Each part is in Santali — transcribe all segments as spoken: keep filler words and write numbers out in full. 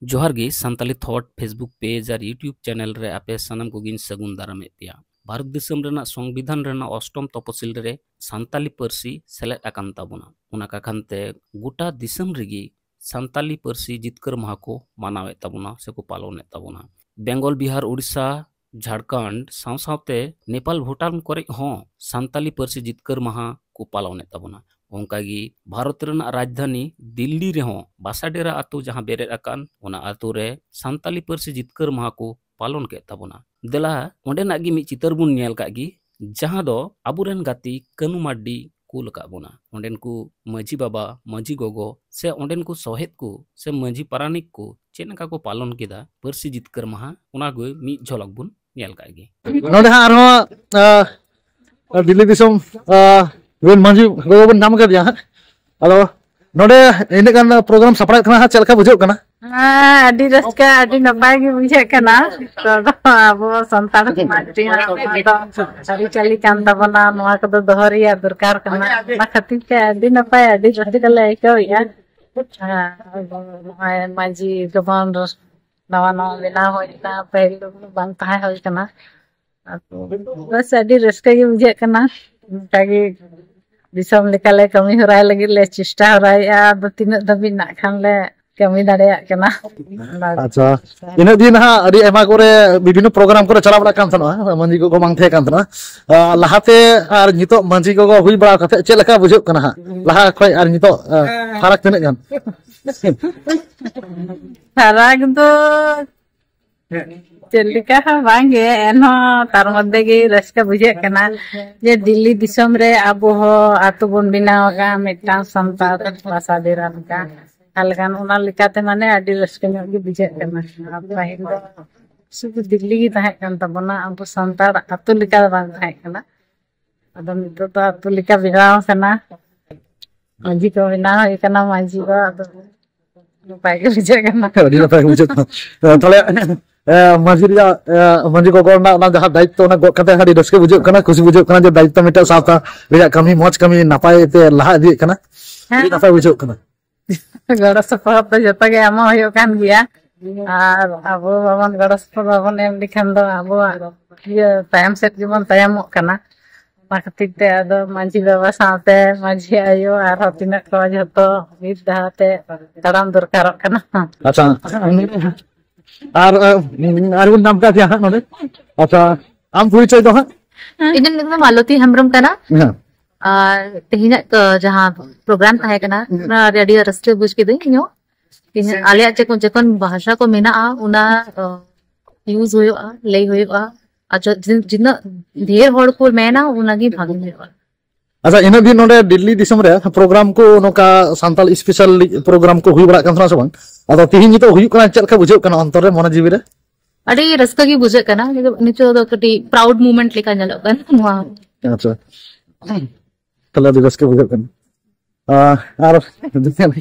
ᱡᱚᱦᱟᱨ ᱜᱮ ᱥᱟᱱᱛᱟᱞᱤ ᱛᱷᱚᱴ Facebook ᱯᱮᱡᱽ ᱟᱨ YouTube ᱪᱮᱱᱮᱞ ᱨᱮ ᱟᱯᱮ ᱥᱟᱱᱟᱢ ᱠᱚᱜᱮᱧ ᱥᱟᱹᱜᱩᱱ ᱫᱟᱨᱟᱢᱮᱫ ᱯᱮᱭᱟ᱾ ᱵᱷᱟᱨᱚᱛ ᱫᱤᱥᱚᱢ ᱨᱮᱱᱟᱜ ᱥᱚᱝᱵᱤᱫᱷᱟᱱ ᱨᱮᱱᱟᱜ ᱚᱥᱴᱚᱢ ᱛᱚᱯᱚᱥᱤᱞ ᱨᱮ ᱥᱟᱱᱛᱟᱞᱤ ᱯᱟᱹᱨᱥᱤ ᱥᱮᱞᱮᱫ ᱟᱠᱟᱱ ᱛᱟᱵᱚᱱᱟ᱾ ᱚᱱᱟ ᱠᱟᱠᱷᱟᱱ ᱛᱮ ᱜᱚᱴᱟ ᱫᱤᱥᱚᱢ ᱨᱮᱜᱮ ᱥᱟᱱᱛᱟᱞᱤ ᱯᱟᱹᱨᱥᱤ ᱡᱤᱛᱠᱟᱹᱨ ᱢᱟᱦᱟ ᱠᱚ ᱢᱟᱱᱟᱣᱮᱫ ᱛᱟᱵᱚᱱᱟ ᱥᱮᱠᱚ ᱯᱟᱞᱚᱱᱮᱫ ᱛᱟᱵᱚᱱᱟ᱾ ᱵᱮᱝᱜᱚᱞ, ᱵᱤᱦᱟᱨ, ᱳᱰᱤᱥᱟ, ᱡᱷᱟᱲᱠᱷᱚᱸᱰ ᱥᱟᱶ ᱥᱟᱶᱛᱮ ᱱᱮᱯᱟᱞ, ᱵᱷᱩᱴᱟᱱ ᱠᱚᱨᱮ ᱦᱚᱸ ᱥᱟᱱᱛᱟᱞᱤ ᱯᱟᱹᱨᱥᱤ ᱡᱤᱛᱠᱟᱹᱨ ᱢᱟᱦᱟ ᱠᱚ ᱯᱟᱞᱚᱱᱮᱫ ᱛᱟᱵᱚᱱᱟ᱾ ᱚᱱᱠᱟᱜᱮ ᱵᱷᱟᱨᱚᱛ ᱨᱮᱱᱟᱜ ᱨᱟᱡᱽᱫᱷᱟᱱᱤ ᱫᱤᱞᱞᱤ ᱨᱮᱦᱚᱸ ᱵᱟᱥᱟᱰᱮᱨᱟ ᱟᱛᱳ ᱡᱟᱦᱟᱸ ᱵᱮᱨᱮᱫ ᱟᱠᱟᱱ, ᱚᱱᱟ ᱟᱛᱳ ᱨᱮ ᱥᱟᱱᱛᱟᱞᱤ ᱯᱟᱹᱨᱥᱤ ᱡᱤᱛᱠᱟᱹᱨ ᱢᱟᱦᱟ ᱠᱚ ᱯᱟᱞᱚᱱ ᱠᱮᱫ ᱛᱟᱵᱚᱱᱟ᱾ ᱫᱮᱞᱟ ᱚᱸᱰᱮᱱᱟᱜ ᱜᱮ ᱢᱤᱫ ᱪᱤᱛᱟᱹᱨ ᱵᱚᱱ ᱧᱮᱞ ᱠᱟᱜ ᱜᱮ, ᱡᱟᱦᱟᱸ ᱫᱚ ᱟᱵᱚᱨᱮᱱ ᱜᱟᱛᱮ ᱠᱟᱹᱱᱩ ᱢᱟᱨᱰᱤ ᱠᱩᱞ ᱟᱠᱟᱫ ᱵᱚᱱᱟ᱾ ᱚᱸᱰᱮᱱ ᱠᱚ ᱢᱟᱹᱡᱷᱤ ᱵᱟᱵᱟ, ᱢᱟᱹᱡᱷᱤ ᱜᱚᱜᱚ ᱥᱮ ᱚᱸᱰᱮᱱ ᱠᱚ ᱥᱚᱦᱮᱫ ᱠᱚ ᱥᱮ ᱢᱟᱹᱡᱷᱤ ᱯᱟᱨᱟᱱᱤᱠ ᱠᱚ ᱪᱮᱫ ᱞᱮᱠᱟ ᱠᱚ ᱯᱟᱞᱚᱱ ᱠᱮᱫᱟ ᱯᱟᱹᱨᱥᱤ ᱡᱤᱛᱠᱟᱹᱨ ᱢᱟᱦᱟ, ᱚᱱᱟ ᱠᱚ ᱢᱤᱫ ᱡᱷᱚᱞᱚᱠ ᱵᱚᱱ ᱧᱮᱞ ᱠᱟᱜ ᱜᱮ᱾ ᱱᱚᱰᱮ ᱦᱟᱸᱜ ᱟᱨᱦᱚᱸ, ᱟᱸ, ᱫᱤᱞᱞᱤ ᱫᱤᱥᱚᱢ, ᱟᱸ, ᱨᱮᱱ ᱢᱟᱹᱡᱷᱤ ᱜᱚᱜᱚ ᱵᱚᱱ ᱧᱟᱢ ᱠᱟᱫᱮᱭᱟ ᱦᱟᱸᱜ᱾ ᱟᱫᱚ ᱱᱚᱰᱮ ᱤᱱᱟᱹᱜ ᱜᱟᱱ ᱯᱨᱳᱜᱨᱟᱢ ᱥᱟᱯᱲᱟᱣᱮᱫ ᱠᱟᱱᱟ ᱦᱟᱸᱜ, ᱪᱮᱫ ᱞᱮᱠᱟ ᱵᱩᱡᱷᱟᱹᱜ ᱠᱟᱱᱟ? ᱦᱮᱸ, ᱟᱹᱰᱤ ᱨᱟᱹᱥᱠᱟᱹ, ᱟᱹᱰᱤ ᱱᱟᱯᱟᱭ ᱜᱮ ᱵᱩᱡᱷᱟᱹᱜ ᱠᱟᱱᱟ᱾ ᱛᱚ, ᱟᱵᱚ ᱥᱟᱱᱛᱟᱲ ᱥᱚᱢᱟᱡᱽ ᱨᱮᱭᱟᱜ ᱱᱚᱣᱟ ᱫᱚ ᱟᱹᱨᱤᱪᱟᱹᱞᱤ ᱠᱟᱱ ᱛᱟᱵᱚᱱᱟ, ᱱᱚᱣᱟ ᱠᱚᱫᱚ ᱫᱚᱦᱚ ᱨᱮᱭᱟᱜ ᱫᱚᱨᱠᱟᱨ ᱠᱟᱱᱟ᱾ ᱚᱱᱟ ᱠᱷᱟᱹᱛᱤᱨ ᱛᱮ ᱟᱹᱰᱤ ᱱᱟᱯᱟᱭ, ᱟᱹᱰᱤ ᱨᱟᱹᱥᱠᱟᱹ ᱞᱮ ᱟᱹᱭᱠᱟᱹᱣᱮᱫᱼᱟ᱾ ᱦᱮᱸ, ᱟᱵᱚ ᱱᱚᱜᱼᱚᱭ ᱢᱟᱹᱡᱷᱤ ᱡᱮᱢᱚᱱ ᱱᱟᱣᱟ ᱱᱟᱣᱟ ᱵᱮᱱᱟᱣ ᱦᱩᱭ ᱮᱱᱟ, ᱯᱟᱹᱦᱤᱞ ᱫᱚ ᱵᱟᱝ ᱛᱟᱦᱮᱸ ᱦᱩᱭ ᱠᱟᱱᱟ᱾ ᱟᱫᱚ ᱵᱮᱥ ᱟᱹᱰᱤ ᱨᱟᱹᱥᱠᱟᱹ ᱜᱮ ᱵᱩᱡᱷᱟᱹᱜ ᱠᱟᱱᱟ᱾ ᱚᱱᱠᱟᱜᱮ ᱫᱤᱥᱚᱢ ᱞᱮᱠᱟᱞᱮ ᱠᱟᱹᱢᱤ ᱦᱚᱨᱟᱭ ᱞᱟᱹᱜᱤᱫ ᱞᱮ ᱪᱮᱥᱴᱟ ᱦᱚᱨᱟᱭᱮᱫᱼᱟ᱾ ᱟᱫᱚ ᱛᱤᱱᱟᱹᱜ ᱫᱷᱟᱹᱵᱤᱡ ᱱᱟᱜ ᱠᱷᱟᱱ ᱞᱮ ᱠᱟᱹᱢᱤ ᱫᱟᱲᱮᱭᱟᱜ ᱠᱟᱱᱟ᱾ ᱟᱪᱪᱷᱟ, ᱤᱱᱟᱹᱜ ᱫᱤᱱ ᱦᱟᱸᱜ ᱟᱹᱰᱤ ᱟᱭᱢᱟ ᱠᱚᱨᱮ ᱵᱤᱵᱷᱤᱱᱱᱚ ᱯᱨᱳᱜᱨᱟᱢ ᱠᱚᱨᱮ ᱪᱟᱞᱟᱣ ᱵᱟᱲᱟᱜ ᱠᱟᱱ ᱛᱟᱦᱮᱱᱟ, ᱢᱟᱹᱡᱷᱤ ᱜᱚᱜᱚ ᱵᱟᱝ ᱛᱟᱦᱮᱸ ᱠᱟᱱ ᱛᱟᱦᱮᱱᱟ᱾ ᱟᱨ ᱞᱟᱦᱟᱛᱮ ᱟᱨ ᱱᱤᱛᱚᱜ ᱢᱟᱹᱡᱷᱤ ᱜᱚᱜᱚ ᱦᱩᱭ ᱵᱟᱲᱟ ᱠᱟᱛᱮ ᱪᱮᱫ ᱞᱮᱠᱟ ᱵᱩᱡᱷᱟᱹᱜ ᱠᱟᱱᱟ ᱦᱟᱸᱜ? ᱞᱟᱦᱟ ᱠᱷᱚᱡ ᱟᱨ ᱱᱤᱛᱚᱜ, ᱟᱸ, ᱯᱷᱟᱨᱟᱠ ᱛᱤᱱᱟᱹᱜ ᱜᱟᱱ? ᱯᱷᱟᱨᱟᱠ ᱫᱚ ᱪᱮᱫ ᱞᱮᱠᱟ ᱦᱚᱸ ᱵᱟᱝᱜᱮ, ᱮᱱᱦᱚᱸ ᱛᱟᱨ ᱢᱚᱫᱽᱫᱷᱮ ᱜᱮ ᱨᱟᱹᱥᱠᱟᱹ ᱵᱩᱡᱷᱟᱹᱜ ᱠᱟᱱᱟ ᱡᱮ ᱫᱤᱞᱞᱤ ᱫᱤᱥᱚᱢ ᱨᱮ ᱟᱵᱚ ᱦᱚᱸ ᱟᱛᱳ ᱵᱚᱱ ᱵᱮᱱᱟᱣ ᱟᱠᱟᱫᱼᱟ, ᱢᱤᱫᱴᱟᱝ ᱥᱟᱱᱛᱟᱲ ᱵᱟᱥᱟ ᱰᱮᱨᱟ ᱞᱮᱠᱟ᱾ ᱛᱟᱦᱚᱞᱮ ᱠᱷᱟᱱ ᱚᱱᱟ ᱞᱮᱠᱟᱛᱮ ᱢᱟᱱᱮ ᱟᱹᱰᱤ ᱨᱟᱹᱥᱠᱟᱹ ᱧᱚᱜ ᱜᱮ ᱵᱩᱡᱷᱟᱹᱜ ᱠᱟᱱᱟ᱾ ᱟᱨ ᱯᱟᱹᱦᱤᱞ ᱫᱚ ᱥᱩᱫᱷᱩ ᱫᱤᱞᱞᱤ ᱜᱮ ᱛᱟᱦᱮᱸ ᱠᱟᱱ ᱛᱟᱵᱚᱱᱟ, ᱟᱵᱚ ᱥᱟᱱᱛᱟᱲ ᱟᱛᱳ ᱞᱮᱠᱟ ᱫᱚ ᱵᱟᱝ ᱛᱟᱦᱮᱸ ᱠᱟᱱᱟ᱾ ᱟᱫᱚ ᱱᱤᱛᱚᱜ ᱫᱚ ᱟᱛᱳ ᱞᱮᱠᱟ ᱵᱮᱱᱟᱣ ᱟᱠᱟᱱᱟ, ᱢᱟᱹᱡᱷᱤ ᱠᱚ ᱵᱮᱱᱟᱣ ᱦᱩᱭ ᱠᱟᱱᱟ, ᱢᱟᱹᱡᱷᱤ ᱠᱚ, ᱟᱫᱚ ᱱᱟᱯᱟᱭ ᱜᱮ ᱵᱩᱡᱷᱟᱹᱜ ᱠᱟᱱᱟ᱾ ᱟᱹᱰᱤ ᱱᱟᱯᱟᱭ ᱵᱩᱡᱷᱟᱹᱜ ᱠᱟᱱᱟ᱾ ᱛᱟᱦᱚᱞᱮ, ᱮ, ᱢᱟᱹᱡᱷᱤ ᱨᱮᱭᱟᱜ, ᱮ, ᱢᱟᱹᱡᱷᱤ ᱜᱚᱜᱚ ᱨᱮᱱᱟᱜ ᱚᱱᱟ ᱡᱟᱦᱟᱸ ᱫᱟᱭᱤᱛᱛᱚ, ᱚᱱᱟ ᱜᱚᱜ ᱠᱟᱛᱮ ᱟᱹᱰᱤ ᱨᱟᱹᱥᱠᱟᱹ ᱵᱩᱡᱷᱟᱹᱜ ᱠᱟᱱᱟ, ᱠᱩᱥᱤ ᱵᱩᱡᱷᱟᱹᱜ ᱠᱟᱱᱟ ᱡᱮ ᱫᱟᱭᱤᱛᱛᱚ ᱢᱤᱫᱴᱟᱝ ᱥᱟᱶᱛᱟ ᱨᱮᱭᱟᱜ ᱠᱟᱹᱢᱤ, ᱢᱚᱸᱡᱽ ᱠᱟᱹᱢᱤ ᱱᱟᱯᱟᱭ ᱛᱮ ᱞᱟᱦᱟ ᱤᱫᱤᱭᱮᱫ ᱠᱟᱱᱟ᱾ ᱦᱮᱸ᱾ ᱟᱹᱰᱤ ᱱᱟᱯᱟᱭ ᱵᱩᱡᱷᱟᱹᱜ ᱠᱟᱱᱟ᱾ ᱜᱚᱲᱚ ᱥᱚᱯᱚᱦᱚᱫ ᱫᱚ ᱡᱚᱛᱚ ᱜᱮ ᱮᱢᱚᱜ ᱦᱩᱭᱩᱜ ᱠᱟᱱ ᱜᱮᱭᱟ᱾ ᱟᱨ ᱟᱵᱚ ᱵᱟᱵᱚᱱ ᱜᱚᱲᱚ ᱥᱚᱯᱚᱦᱚᱫ ᱵᱟᱵᱚᱱ ᱮᱢ ᱞᱮᱠᱷᱟᱱ ᱫᱚ ᱟᱵᱚᱣᱟᱜ ᱤᱭᱟᱹ ᱛᱟᱭᱚᱢ ᱥᱮᱫ ᱜᱮᱵᱚᱱ ᱛᱟᱭᱚᱢᱚᱜ ᱠᱟᱱᱟ᱾ ᱚᱱᱟ ᱠᱷᱟᱹᱛᱤᱨ ᱛᱮ ᱟᱫᱚ ᱢᱟᱹᱡᱷᱤ ᱵᱟᱵᱟ ᱥᱟᱶᱛᱮ ᱢᱟᱹᱡᱷᱤ ᱟᱭᱳ ᱟᱨᱦᱚᱸ ᱛᱤᱱᱟᱹᱜ ᱠᱚ ᱡᱷᱚᱛᱚ ᱢᱤᱫ ᱫᱷᱟᱣ ᱛᱮ ᱛᱟᱲᱟᱢ ᱫᱚᱨᱠᱟᱨᱚᱜ ᱠᱟᱱᱟ᱾ ᱟᱪᱪᱷᱟ, ᱟᱨ ᱟᱨ ᱵᱚᱱ ᱧᱟᱢ ᱠᱟᱫ ᱯᱮᱭᱟ ᱦᱟᱸᱜ ᱱᱚᱰᱮ᱾ ᱟᱪᱪᱷᱟ, ᱟᱢ ᱯᱚᱨᱤᱪᱚᱭ ᱫᱚ ᱦᱟᱸᱜ? ᱤᱧᱟᱹᱜ ᱧᱩᱛᱩᱢ ᱫᱚ ᱢᱟᱞᱚᱛᱤ ᱦᱮᱢᱵᱨᱚᱢ ᱠᱟᱱᱟ᱾ ᱦᱮᱸ᱾ ᱟᱨ ᱛᱮᱦᱮᱧᱟᱜ ᱠᱚ ᱡᱟᱦᱟᱸ ᱯᱨᱳᱜᱨᱟᱢ ᱛᱟᱦᱮᱸ ᱠᱟᱱᱟ, ᱚᱱᱟ ᱨᱮ ᱟᱹᱰᱤ ᱨᱟᱹᱥᱠᱟᱹ ᱵᱩᱡᱽ ᱠᱤᱫᱟᱹᱧ ᱤᱧᱦᱚᱸ᱾ ᱛᱮᱦᱮᱧ ᱟᱞᱮᱭᱟᱜ ᱡᱮᱠᱚ ᱡᱚᱠᱷᱚᱱ ᱵᱷᱟᱥᱟ ᱠᱚ ᱢᱮᱱᱟᱜᱼᱟ, ᱚᱱᱟ ᱤᱭᱩᱡᱽ ᱦᱩᱭᱩᱜᱼᱟ, ᱞᱟᱹᱭ ᱦᱩᱭᱩᱜᱼᱟ᱾ ᱟᱨ ᱡᱚ- ᱡᱤᱱ- ᱛᱤᱱᱟᱹᱜ ᱰᱷᱮᱨ ᱦᱚᱲ ᱠᱚ ᱢᱮᱱᱟ, ᱚᱱᱟᱜᱮ ᱵᱷᱟᱜᱮ ᱦᱩᱭᱩᱜᱼᱟ᱾ ᱟᱪᱪᱷᱟ, ᱤᱱᱟᱹᱜ ᱫᱤᱱ ᱱᱚᱰᱮ ᱫᱤᱞᱞᱤ ᱫᱤᱥᱚᱢ ᱨᱮ ᱯᱨᱳᱜᱨᱟᱢ ᱠᱚ, ᱱᱚᱝᱠᱟ ᱥᱟᱱᱛᱟᱲ ᱥᱯᱮᱥᱟᱞ ᱯᱨᱳᱜᱨᱟᱢ ᱠᱚ ᱦᱩᱭ ᱵᱟᱲᱟᱜ ᱠᱟᱱ ᱛᱟᱦᱮᱱᱟ ᱥᱮ ᱵᱟᱝ? ᱟᱫᱚ ᱛᱤᱦᱤᱧ ᱱᱤᱛᱚᱜ ᱦᱩᱭᱩᱜ ᱠᱟᱱᱟ, ᱪᱮᱫ ᱞᱮᱠᱟ ᱵᱩᱡᱷᱟᱹᱜ ᱠᱟᱱᱟ ᱚᱱᱛᱚᱨ ᱨᱮ, ᱢᱚᱱᱮ ᱡᱤᱣᱤ ᱨᱮ? ᱟᱹᱰᱤ ᱨᱟᱹᱥᱠᱟᱹ ᱜᱮ ᱵᱩᱡᱷᱟᱹᱜ ᱠᱟᱱᱟ᱾ ᱱᱤᱛᱚᱜ ᱫᱚ ᱠᱟᱹᱴᱤᱡ ᱯᱨᱟᱩᱰ ᱢᱩᱢᱮᱱᱴ ᱞᱮᱠᱟ ᱧᱮᱞᱚᱜ ᱠᱟᱱᱟ ᱱᱚᱣᱟ᱾ ᱟᱪᱪᱷᱟ, ᱛᱟᱦᱞᱮ ᱟᱹᱰᱤ ᱨᱟᱹᱥᱠᱟᱹ ᱵᱩᱡᱷᱟᱹᱜ ᱠᱟᱱᱟ᱾ ᱟᱨ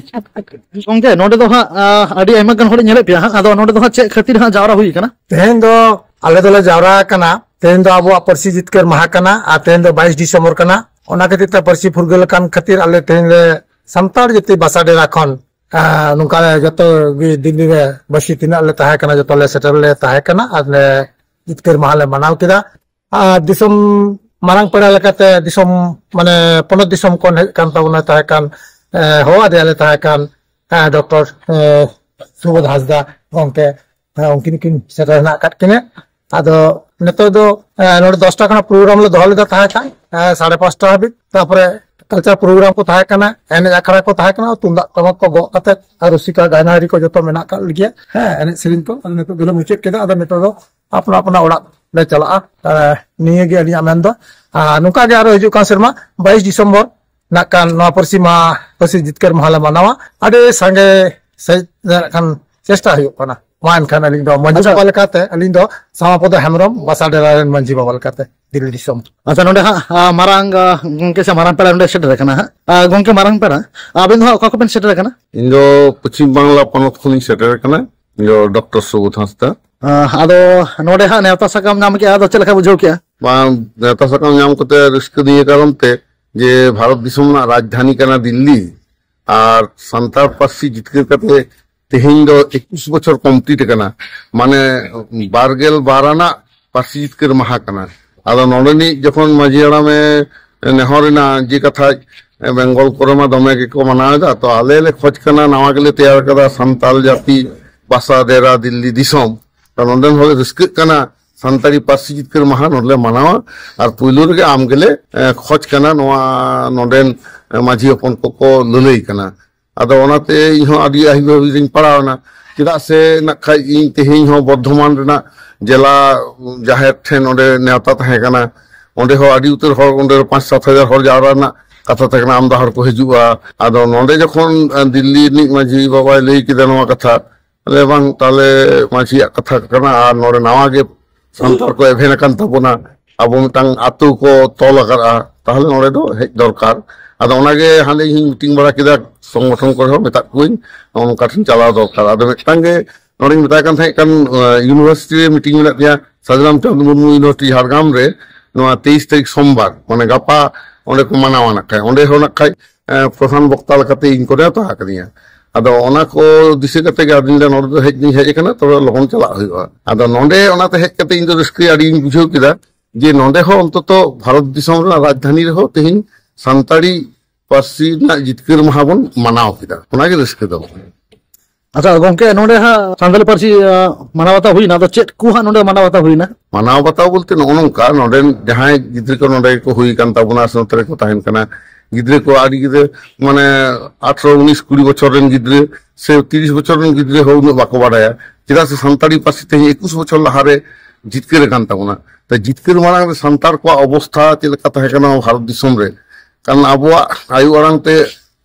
ᱜᱚᱝᱠᱮ, ᱱᱚᱰᱮ ᱫᱚ ᱦᱟᱸᱜ ᱟᱹᱰᱤ ᱟᱭᱢᱟ ᱜᱟᱱ ᱦᱚᱲᱤᱧ ᱧᱮᱞᱮᱫ ᱯᱮᱭᱟ ᱦᱟᱸᱜ, ᱟᱫᱚ ᱱᱚᱰᱮ ᱫᱚ ᱦᱟᱸᱜ ᱪᱮᱫ ᱠᱷᱟᱹᱛᱤᱨ ᱦᱟᱸᱜ ᱡᱟᱣᱨᱟ ᱦᱩᱭ ᱟᱠᱟᱱᱟ? ᱛᱮᱦᱮᱧ ᱫᱚ ᱟᱞᱮ ᱫᱚᱞᱮ ᱡᱟᱣᱨᱟ ᱟᱠᱟᱱᱟ, ᱛᱮᱦᱮᱧ ᱫᱚ ᱟᱵᱚᱣᱟᱜ ᱯᱟᱹᱨᱥᱤ ᱡᱤᱛᱠᱟᱹᱨ ᱢᱟᱦᱟ ᱠᱟᱱᱟ, ᱟᱨ ᱛᱮᱦᱮᱧ ᱫᱚ ᱵᱟᱭᱤᱥ ᱰᱤᱥᱮᱢᱵᱚᱨ ᱠᱟᱱᱟ᱾ ᱚᱱᱟ ᱠᱷᱟᱹᱛᱤᱨ ᱛᱮ ᱯᱟᱹᱨᱥᱤ ᱯᱷᱩᱨᱜᱟᱹᱞ ᱟᱠᱟᱱ ᱠᱷᱟᱹᱛᱤᱨ ᱟᱞᱮ ᱛᱮᱦᱮᱧ ᱞᱮ ᱥᱟᱱᱛᱟᱲ ᱡᱟᱹᱛᱤ ᱵᱟᱥᱟ ᱰᱮᱨᱟ ᱠᱷᱚᱱ ᱱᱚᱝᱠᱟ ᱡᱚᱛᱚ ᱜᱮ ᱫᱤᱞᱞᱤ ᱨᱮ ᱵᱟᱹᱥᱤ ᱛᱤᱱᱟᱹᱜ ᱞᱮ ᱛᱟᱦᱮᱸ ᱠᱟᱱᱟ, ᱡᱚᱛᱚ ᱞᱮ ᱥᱮᱴᱮᱨ ᱞᱮ ᱛᱟᱦᱮᱸ ᱠᱟᱱᱟ ᱟᱨ ᱞᱮ ᱡᱤᱛᱠᱟᱹᱨ ᱢᱟᱦᱟ ᱞᱮ ᱢᱟᱱᱟᱣ ᱠᱮᱫᱟ᱾ ᱟᱨ ᱫᱤᱥᱚᱢ ᱢᱟᱨᱟᱝ ᱯᱮᱲᱟ ᱞᱮᱠᱟᱛᱮ ᱫᱤᱥᱚᱢ ᱢᱟᱱᱮ ᱯᱚᱱᱚᱛ ᱫᱤᱥᱚᱢ ᱠᱷᱚᱱ ᱦᱮᱡ ᱠᱟᱱ ᱛᱟᱵᱚᱱᱟ ᱛᱟᱦᱮᱸ ᱠᱟᱱ, ᱦᱚᱦᱚ ᱟᱫᱮᱭᱟᱞᱮ ᱛᱟᱦᱮᱸ ᱠᱟᱱ ᱰᱚᱠᱴᱚᱨ ᱥᱩᱵᱳᱫᱷ ᱦᱟᱸᱥᱫᱟ ᱜᱚᱢᱠᱮ, ᱩᱱᱠᱤᱱ ᱠᱤᱱ ᱥᱮᱴᱮᱨ ᱦᱮᱱᱟᱜ ᱟᱠᱟᱫ ᱠᱤᱱᱟ᱾ ᱟᱫᱚ ᱱᱤᱛᱚᱜ ᱫᱚ ᱱᱚᱰᱮ ᱫᱚᱥᱴᱟ ᱠᱷᱚᱱᱟᱜ ᱯᱨᱳᱜᱨᱟᱢ ᱞᱮ ᱫᱚᱦᱚ ᱞᱮᱫᱟ ᱛᱟᱦᱮᱸ ᱠᱷᱟᱱ ᱥᱟᱲᱮ ᱯᱟᱸᱪᱴᱟ ᱦᱟᱹᱵᱤᱡ, ᱛᱟᱨᱯᱚᱨᱮ ᱠᱟᱞᱪᱟᱨ ᱯᱨᱳᱜᱨᱟᱢ ᱠᱚ ᱛᱟᱦᱮᱸ ᱠᱟᱱᱟ, ᱮᱱᱮᱡ ᱟᱠᱷᱲᱟ ᱠᱚ ᱛᱟᱦᱮᱸ ᱠᱟᱱᱟ, ᱛᱩᱢᱫᱟᱜ ᱴᱟᱢᱟᱠ ᱠᱚ ᱜᱚᱜ ᱠᱟᱛᱮ ᱟᱨ ᱨᱩᱥᱤᱠᱟ ᱜᱟᱭᱱᱟᱦᱟᱨᱤ ᱠᱚ ᱡᱚᱛᱚ ᱢᱮᱱᱟᱜ ᱟᱠᱟᱫ ᱜᱮᱭᱟ᱾ ᱦᱮᱸ, ᱮᱱᱮᱡ ᱥᱮᱨᱮᱧ ᱠᱚ ᱟᱫᱚ ᱱᱤᱛᱚᱜ ᱫᱚᱞᱮ ᱢᱩᱪᱟᱹᱫ ᱠᱮᱫᱟ᱾ ᱟᱫᱚ ᱱᱤᱛᱚᱜ ᱫᱚ ᱟᱯᱱᱟ ᱟᱯᱱᱟ ᱚᱲᱟᱜ ᱞᱮ ᱪᱟᱞᱟᱜᱼᱟ᱾ ᱱᱤᱭᱟᱹ ᱜᱮ ᱟᱹᱞᱤᱧᱟᱜ ᱢᱮᱱ ᱫᱚ᱾ ᱟᱨ ᱱᱚᱝᱠᱟ ᱜᱮ ᱟᱨᱚ ᱦᱤᱡᱩᱜ ᱠᱟᱱ ᱥᱮᱨᱢᱟ ᱵᱟᱭᱤᱥ ᱰᱤᱥᱮᱢᱵᱚᱨ ᱱᱟᱜ ᱠᱷᱟᱱ ᱱᱚᱣᱟ ᱯᱟᱹᱨᱥᱤ ᱢᱟᱦᱟ, ᱯᱟᱹᱨᱥᱤ ᱡᱤᱛᱠᱟᱹᱨ ᱢᱟᱦᱟ ᱞᱮ ᱢᱟᱱᱟᱣᱟ᱾ ᱟᱹᱰᱤ ᱥᱟᱸᱜᱮ ᱥᱮᱡ ᱱᱟᱜ ᱠᱷᱟᱱ ᱪᱮᱥᱴᱟ ᱦᱩᱭᱩᱜ ᱠᱟᱱᱟ᱾ ᱢᱟ ᱮᱱᱠᱷᱟᱱ ᱟᱹᱞᱤᱧ ᱫᱚ ᱢᱟᱹᱡᱷᱤ ᱟᱪᱪᱷᱟ᱾ ᱵᱟᱵᱟ ᱞᱮᱠᱟᱛᱮ ᱟᱹᱞᱤᱧ ᱫᱚ ᱥᱟᱢᱟᱯᱚᱫᱚ ᱦᱮᱢᱵᱨᱚᱢ, ᱵᱟᱥᱟ ᱰᱮᱨᱟ ᱨᱮᱱ ᱢᱟᱹᱡᱷᱤ ᱵᱟᱵᱟ ᱞᱮᱠᱟᱛᱮ ᱫᱤᱞᱞᱤ ᱫᱤᱥᱚᱢ᱾ ᱟᱪᱪᱷᱟ, ᱱᱚᱰᱮ ᱦᱟᱸᱜ ᱟᱸ, ᱢᱟᱨᱟᱝ ᱟᱸ, ᱜᱚᱝᱠᱮ ᱥᱮ ᱢᱟᱨᱟᱝ ᱯᱮᱲᱟ ᱱᱚᱰᱮ ᱥᱮᱴᱮᱨ ᱟᱠᱟᱱᱟ ᱦᱟᱸᱜ᱾ ᱟᱸ, ᱜᱚᱝᱠᱮ ᱢᱟᱨᱟᱝ ᱯᱮᱲᱟ, ᱟᱵᱮᱱ ᱫᱚ ᱦᱟᱸᱜ ᱚᱠᱟ ᱠᱷᱚᱱ ᱵᱮᱱ ᱥᱮᱴᱮᱨ ᱟᱠᱟᱱᱟ? ᱤᱧ ᱫᱚ ᱯᱚᱪᱷᱤᱢ ᱵᱟᱝᱞᱟ ᱯᱚᱱᱚᱛ ᱠᱷᱚᱱᱤᱧ ᱥᱮᱴᱮᱨ ᱟᱠᱟᱱᱟ᱾ ᱤᱧ ᱫᱚ ᱰᱚᱠᱴᱚᱨ ᱥᱩᱵᱳᱫᱷ ᱦᱟᱸᱥᱫᱟ᱾ ᱟᱸ, ᱟᱫᱚ ᱱᱚᱰᱮ ᱦᱟᱸᱜ ᱱᱮᱣᱛᱟ ᱥᱟᱠᱟᱢ ᱧᱟᱢ ᱠᱮᱜᱼᱟ, ᱟᱫᱚ ᱪᱮᱫ ᱞᱮᱠᱟ ᱵᱩᱡᱷᱟᱹᱣ ᱠᱮᱜᱼᱟ? ᱵᱟᱝ, ᱱᱮᱣᱛᱟ ᱥᱟᱠᱟᱢ ᱧᱟᱢ ᱠᱟᱛᱮ ᱨᱟᱹᱥᱠᱟᱹ ᱱᱤᱭᱟᱹ ᱠᱟᱨᱚᱱ ᱛᱮ ᱡᱮ ᱵᱷᱟᱨᱚᱛ ᱫᱤᱥᱚᱢ ᱨᱮᱱᱟᱜ ᱨᱟᱡᱽᱫᱷᱟᱱᱤ ᱠᱟᱱᱟ ᱫᱤᱞᱞᱤ, ᱟᱨ ᱥᱟᱱᱛᱟᱲ ᱯᱟᱹᱨᱥᱤ ᱡᱤᱛᱠᱟᱹᱨ ᱠᱟᱛᱮ ᱛᱮᱦᱮᱧ ᱫᱚ ᱮᱠᱩᱥ ᱵᱚᱪᱷᱚᱨ ᱠᱚᱢᱯᱞᱤᱴ ᱟᱠᱟᱱᱟ, ᱢᱟᱱᱮ ᱵᱟᱨ ᱜᱮᱞ ᱵᱟᱨ ᱟᱱᱟᱜ ᱯᱟᱹᱨᱥᱤ ᱡᱤᱛᱠᱟᱹᱨ ᱢᱟᱦᱟ ᱠᱟᱱᱟ᱾ ᱟᱫᱚ ᱱᱚᱰᱮᱱᱤᱡ ᱡᱚᱠᱷᱚᱱ ᱢᱟᱹᱡᱷᱤ ᱦᱟᱲᱟᱢᱮ ᱱᱮᱦᱚᱨ ᱮᱱᱟ ᱡᱮ ᱠᱟᱛᱷᱟ, ᱵᱮᱝᱜᱚᱞ ᱠᱚᱨᱮ ᱢᱟ ᱫᱚᱢᱮ ᱜᱮᱠᱚ ᱢᱟᱱᱟᱣ ᱮᱫᱟ, ᱛᱚ ᱟᱞᱮ ᱞᱮ ᱠᱷᱚᱡᱽ ᱠᱟᱱᱟ, ᱱᱟᱣᱟ ᱜᱮᱞᱮ ᱛᱮᱭᱟᱨ ᱠᱟᱫᱟ ᱥᱟᱱᱛᱟᱲ ᱡᱟᱹᱛᱤ ᱵᱟᱥᱟ ᱰᱮᱨᱟ ᱫᱤᱞᱞᱤ ᱫᱤᱥᱚᱢ, ᱛᱚ ᱱᱚᱰᱮᱱ ᱦᱚᱲ ᱞᱮ ᱨᱟᱹᱥᱠᱟᱹᱜ ᱠᱟᱱᱟ, ᱥᱟᱱᱛᱟᱲᱤ ᱯᱟᱹᱨᱥᱤ ᱡᱤᱛᱠᱟᱹᱨ ᱢᱟᱦᱟ ᱱᱚᱰᱮ ᱞᱮ ᱢᱟᱱᱟᱣᱟ᱾ ᱟᱨ ᱯᱩᱭᱞᱩ ᱨᱮᱜᱮ ᱟᱢ ᱜᱮᱞᱮ ᱮ, ᱠᱷᱚᱡᱽ ᱠᱟᱱᱟ, ᱱᱚᱣᱟ ᱱᱚᱰᱮᱱ ᱮ, ᱢᱟᱹᱡᱷᱤ ᱦᱚᱯᱚᱱ ᱠᱚᱠᱚ ᱞᱟᱹᱞᱟᱹᱭ ᱠᱟᱱᱟ᱾ ᱟᱫᱚ ᱚᱱᱟᱛᱮ ᱤᱧ ᱦᱚᱸ ᱟᱹᱰᱤ ᱟᱹᱦᱤ ᱵᱷᱟᱹᱵᱤ ᱨᱤᱧ ᱯᱟᱲᱟᱣ ᱮᱱᱟ᱾ ᱪᱮᱫᱟᱜ ᱥᱮ ᱱᱟᱜ ᱠᱷᱟᱡ ᱤᱧ ᱛᱮᱦᱮᱧ ᱦᱚᱸ ᱵᱚᱨᱫᱷᱚᱢᱟᱱ ᱨᱮᱱᱟᱜ ᱡᱮᱞᱟ ᱡᱟᱦᱮᱨ ᱴᱷᱮᱱ ᱚᱸᱰᱮ ᱱᱮᱣᱛᱟ ᱛᱟᱦᱮᱸ ᱠᱟᱱᱟ, ᱚᱸᱰᱮ ᱦᱚᱸ ᱟᱹᱰᱤ ᱩᱛᱟᱹᱨ ᱦᱚᱲ, ᱚᱸᱰᱮ ᱯᱟᱸᱪ ᱥᱟᱛ ᱦᱟᱡᱟᱨ ᱦᱚᱲ ᱡᱟᱣᱨᱟ ᱨᱮᱱᱟᱜ ᱠᱟᱛᱷᱟ ᱛᱟᱦᱮᱸ ᱠᱟᱱᱟ, ᱟᱢᱫᱟ ᱦᱚᱲ ᱠᱚ ᱦᱤᱡᱩᱜᱼᱟ᱾ ᱟᱫᱚ ᱱᱚᱰᱮ ᱡᱚᱠᱷᱚᱱ ᱮ, ᱫᱤᱞᱞᱤ ᱨᱤᱱᱤᱡ ᱢᱟᱹᱡᱷᱤ ᱵᱟᱵᱟᱭ ᱞᱟᱹᱭ ᱠᱮᱫᱟ ᱱᱚᱣᱟ ᱠᱟᱛᱷᱟ, ᱟᱞᱮ ᱵᱟᱝ ᱛᱟᱦᱞᱮ ᱢᱟᱹᱡᱷᱤᱭᱟᱜ ᱠᱟᱛᱷᱟ ᱠᱟᱱᱟ, ᱟᱨ ᱱᱚᱰᱮ ᱱᱟᱣᱟ ᱜᱮ ᱥᱟᱱᱛᱟᱲ ᱠᱚ ᱮᱵᱷᱮᱱ ᱟᱠᱟᱱ ᱛᱟᱵᱚᱱᱟ, ᱟᱵᱚ ᱢᱤᱫᱴᱟᱝ ᱟᱛᱳ ᱠᱚ ᱛᱚᱞ ᱟᱠᱟᱫᱼᱟ, ᱛᱟᱦᱞᱮ ᱱᱚᱰᱮ ᱫᱚ ᱦᱮᱡ ᱫᱚᱨᱠᱟᱨ᱾ ᱟᱫᱚ ᱚᱱᱟᱜᱮ ᱦᱟᱸᱰᱮ ᱤᱧ ᱢᱤᱴᱤᱝ ᱵᱟᱲᱟ ᱠᱮᱫᱟ, ᱥᱚᱝᱜᱚᱴᱷᱚᱱ ᱠᱚᱨᱮ ᱦᱚᱸ ᱢᱮᱛᱟᱜ ᱠᱚᱣᱟᱧ ᱱᱚᱝᱠᱟ ᱴᱷᱮᱱ ᱪᱟᱞᱟᱣ ᱫᱚᱨᱠᱟᱨ᱾ ᱟᱫᱚ ᱢᱤᱫᱴᱟᱝ ᱜᱮ ᱱᱚᱰᱮᱧ ᱢᱮᱛᱟᱭ ᱠᱟᱱ ᱛᱟᱦᱮᱸᱫ ᱠᱟᱱ, ᱤᱭᱩᱱᱤᱵᱷᱟᱨᱥᱤᱴᱤ ᱨᱮ ᱢᱤᱴᱤᱝ ᱢᱮᱱᱟᱜ ᱛᱤᱧᱟ, ᱥᱟᱫᱷᱩᱨᱟᱢᱪᱟᱸᱫᱽ ᱢᱩᱨᱢᱩ ᱤᱭᱩᱱᱤᱵᱷᱟᱨᱥᱤᱴᱤ ᱡᱷᱟᱲᱜᱨᱟᱢ ᱨᱮ, ᱱᱚᱣᱟ ᱛᱮᱭᱤᱥ ᱛᱟᱹᱨᱤᱠᱷ ᱥᱳᱢᱵᱟᱨ, ᱢᱟᱱᱮ ᱜᱟᱯᱟ ᱚᱸᱰᱮ ᱠᱚ ᱢᱟᱱᱟᱣᱟ ᱱᱟᱜ ᱠᱷᱟᱡ᱾ ᱚᱸᱰᱮ ᱦᱚᱸ ᱱᱟᱜ ᱠᱷᱟᱡ ᱮ, ᱯᱨᱚᱫᱷᱟᱱ ᱵᱚᱠᱛᱟ ᱞᱮᱠᱟᱛᱮ ᱤᱧ ᱠᱚ ᱱᱮᱣᱛᱟ ᱟᱠᱟᱫᱤᱧᱟ᱾ ᱟᱫᱚ ᱚᱱᱟ ᱠᱚ ᱫᱤᱥᱟᱹ ᱠᱟᱛᱮ ᱜᱮ ᱟᱫᱚᱧ ᱞᱟᱹᱭᱟ, ᱱᱚᱰᱮ ᱫᱚ ᱦᱮᱡ ᱫᱚᱧ ᱦᱮᱡ ᱟᱠᱟᱱᱟ, ᱛᱚᱵᱮ ᱞᱚᱜᱚᱱ ᱪᱟᱞᱟᱜ ᱦᱩᱭᱩᱜᱼᱟ᱾ ᱟᱫᱚ ᱱᱚᱰᱮ ᱚᱱᱟᱛᱮ ᱦᱮᱡ ᱠᱟᱛᱮ ᱤᱧ ᱫᱚ ᱨᱟᱹᱥᱠᱟᱹ ᱟᱹᱰᱤᱧ ᱵᱩᱡᱷᱟᱹᱣ ᱠᱮᱫᱟ ᱡᱮ ᱱᱚᱰᱮ ᱦᱚᱸ ᱚᱱᱛᱚᱛᱚ ᱵᱷᱟᱨᱚᱛ ᱫᱤᱥᱚᱢ ᱨᱮᱱᱟᱜ ᱨᱟᱡᱽᱫᱷᱟᱱᱤ ᱨᱮᱦᱚᱸ ᱛᱮᱦᱮᱧ ᱥᱟᱱᱛᱟᱲᱤ ᱯᱟᱹᱨᱥᱤ ᱨᱮᱱᱟᱜ ᱡᱤᱛᱠᱟᱹᱨ ᱢᱟᱦᱟ ᱵᱚᱱ ᱢᱟᱱᱟᱣ ᱠᱮᱫᱟ᱾ ᱚᱱᱟᱜᱮ ᱨᱟᱹᱥᱠᱟᱹ ᱫᱚ᱾ ᱟᱪᱪᱷᱟ ᱜᱚᱝᱠᱮ, ᱱᱚᱰᱮ ᱦᱟᱸᱜ ᱥᱟᱱᱛᱟᱲᱤ ᱯᱟᱹᱨᱥᱤ ᱟᱸ, ᱢᱟᱱᱟᱣ ᱵᱟᱛᱟᱣ ᱦᱩᱭᱱᱟ, ᱟᱫᱚ ᱪᱮᱫ ᱠᱚ ᱦᱟᱸᱜ ᱱᱚᱰᱮ ᱢᱟᱱᱟᱣ ᱵᱟᱛᱟᱣ ᱦᱩᱭᱱᱟ? ᱢᱟᱱᱟᱣ ᱵᱟᱛᱟᱣ ᱵᱚᱞᱛᱮ ᱱᱚᱜᱼᱚ ᱱᱚᱝᱠᱟ, ᱱᱚᱰᱮᱱ ᱡᱟᱦᱟᱸᱭ ᱜᱤᱫᱽᱨᱟᱹ ᱠᱚ ᱱᱚᱰᱮ ᱜᱮᱠᱚ ᱦᱩᱭ ᱟᱠᱟᱱ ᱛᱟᱵᱚᱱᱟ ᱥᱮ ᱱᱚᱛᱮ ᱨᱮᱠᱚ ᱛᱟᱦᱮᱱ ᱠᱟᱱᱟ, ᱜᱤᱫᱽᱨᱟᱹ ᱠᱚ ᱟᱹᱰᱤ ᱜᱤᱫᱽᱨᱟᱹ ᱢᱟᱱᱮ ᱟᱴᱷᱨᱚ ᱩᱱᱤᱥ ᱠᱩᱲᱤ ᱵᱚᱪᱷᱚᱨ ᱨᱮᱱ ᱜᱤᱫᱽᱨᱟᱹ ᱥᱮ ᱛᱤᱨᱤᱥ ᱵᱚᱪᱷᱚᱨ ᱨᱮᱱ ᱜᱤᱫᱽᱨᱟᱹ ᱦᱚᱸ ᱩᱱᱟᱹᱜ ᱵᱟᱠᱚ ᱵᱟᱰᱟᱭᱟ᱾ ᱪᱮᱫᱟᱜ ᱥᱮ ᱥᱟᱱᱛᱟᱲᱤ ᱯᱟᱹᱨᱥᱤ ᱛᱮᱦᱮᱧ ᱮᱠᱩᱥ ᱵᱚᱪᱷᱚᱨ ᱞᱟᱦᱟᱨᱮ ᱡᱤᱛᱠᱟᱹᱨ ᱟᱠᱟᱱ ᱛᱟᱵᱚᱱᱟ᱾ ᱛᱚ ᱡᱤᱛᱠᱟᱹᱨ ᱢᱟᱲᱟᱝ ᱨᱮ ᱥᱟᱱᱛᱟᱲ ᱠᱚᱣᱟᱜ ᱚᱵᱚᱥᱛᱷᱟ ᱪᱮᱫ ᱞᱮᱠᱟ ᱛᱟᱦᱮᱸ ᱠᱟᱱᱟ ᱵᱷᱟᱨᱚᱛ ᱫᱤᱥᱚᱢ ᱨᱮ? ᱠᱟᱨᱚᱱ ᱟᱵᱚᱣᱟᱜ ᱟᱭᱳ ᱟᱲᱟᱝ ᱛᱮ